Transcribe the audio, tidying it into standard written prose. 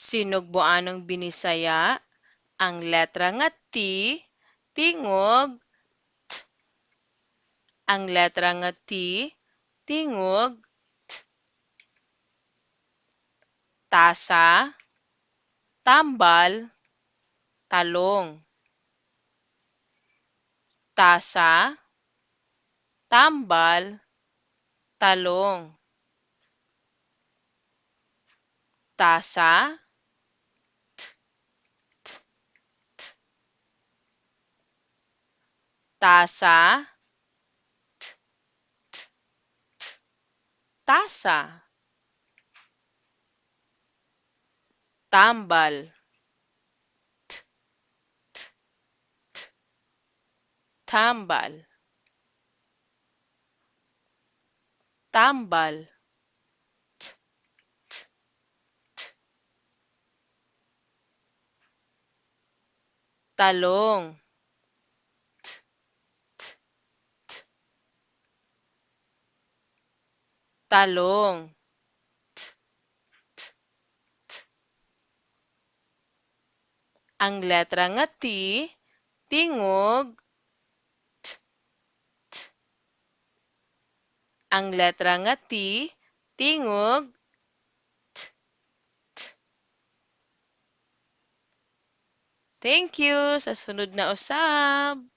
Sinugbuanong Binisaya, ang letra nga T tingog T. Ang letra nga T tingog T. Tasa, tambal, talong. Tasa, tambal, talong. Tasa, t, t, t. Tasa, t, t, t. Tasa. Tambal, t, t, t. Tambal. Tambal, t, t, t. Talong, t, t, t. Talong, t, t, t. Ang letra nga T tingog T, t. Ang letra nga T tingog T, t. Thank you, sa sunod na usab.